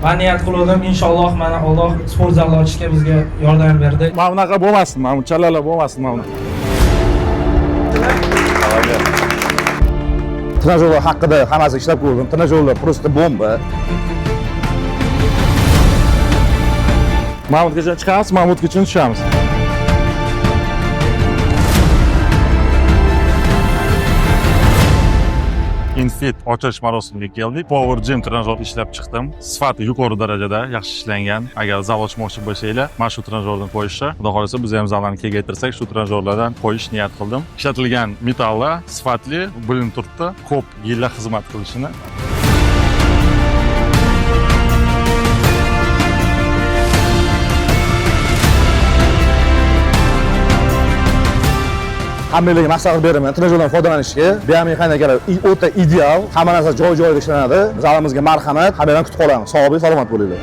Man niyat qilgandim, inshaalloh mana Alloh sport zalni ochishga bizga yordam berdi. Mana bunaqa bo'lmasin, mana bu chalalar bo'lmasin mana bunaqa. Trenajyorlar haqida hammasi ishlab ko'rdim. Trenajyorlar просто bomba. Mahmudgacha chiqamiz, Mahmudgacha tushamiz. Infit ochilish marosimiga keldik. Power Gym trenajyor ishlab chiqdim. Sifati yuqori darajada, yaxshi ishlangan. Agar zal ochmoqchi bo'lsanglar, mana shu trenajyordan qo'yishsa, xudo xohlasa biz ham zallarni kengaytirsak, shu trenajyorlardan qo'yish niyat qildim. Ishlatilgan metallar sifatli, bilinib turibdi, ko'p yillar xizmat qilishini. Hammalarga maslahat beraman trenajyordan foydalanishga. Biomexanikalar o'ta ideal. Hamma narsa joy-joyida ishlanadi. Zalimizga marhamat, hammalarni kutib qolamiz. Sog' bo'ling, salomat bo'linglar.